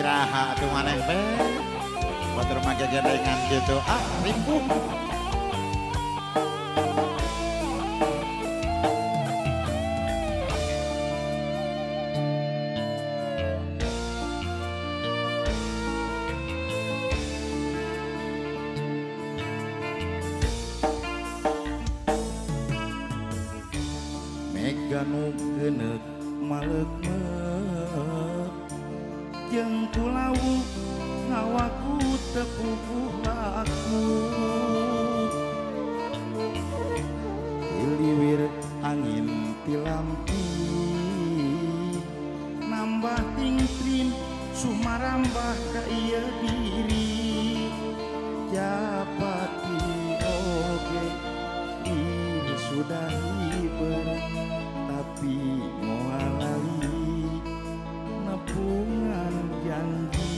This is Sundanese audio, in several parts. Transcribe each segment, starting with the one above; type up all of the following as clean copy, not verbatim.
Iraha atuh maneh be. Batur mah gegedengan kitu. Ah, ripuh. Mega nu geuneuk maleuk-meuk jeung kulawu ngawaku teu puguh laku hiliwir angin tilampi nambah tingtrin sumarambah ka ieu diri japati oge diri sudah hiber tapi moal lali nepungan janji.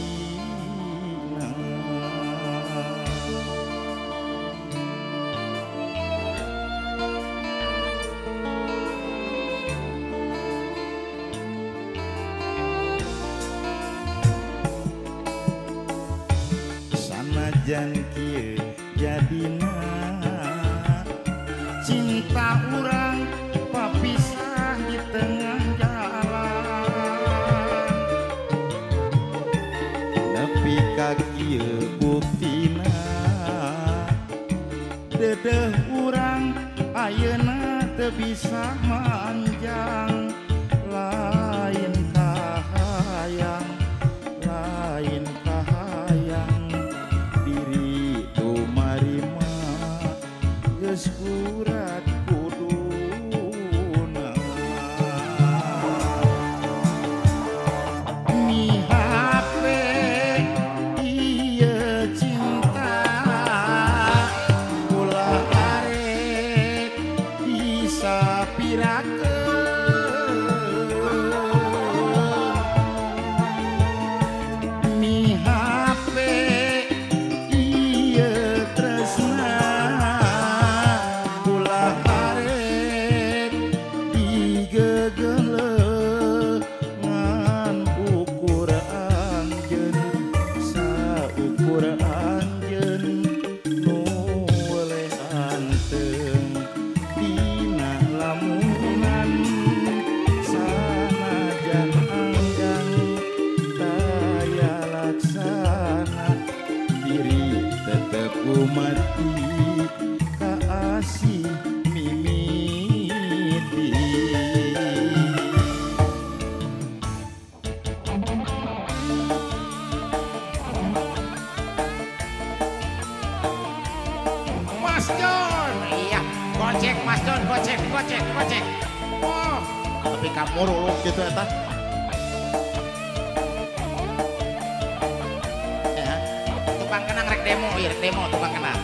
Sanajan kieu jadina cinta urang papisah di tengah jalan nepi ka kieu buktina dedeh urang ayeuna teu bisa manjang lain kahayang lain kahayang diri tumarima geus kurat kuduna mihape ieu cinta ulah arek disapirakeun mihape ieu tresna ulah arek digegeleuh ngan ukur anjeun saukur anjeun nu weleh anteng dina lamunan sanajan anggang taya laksana diri tetep umati kaasih mimiti. Mas John, iya, gocek Mas John, gocek, gocek, gocek. Oh, tapi kamuruluk gitu eta. Ya, tukang kenang rek demo, iya rek demo tukang kenang.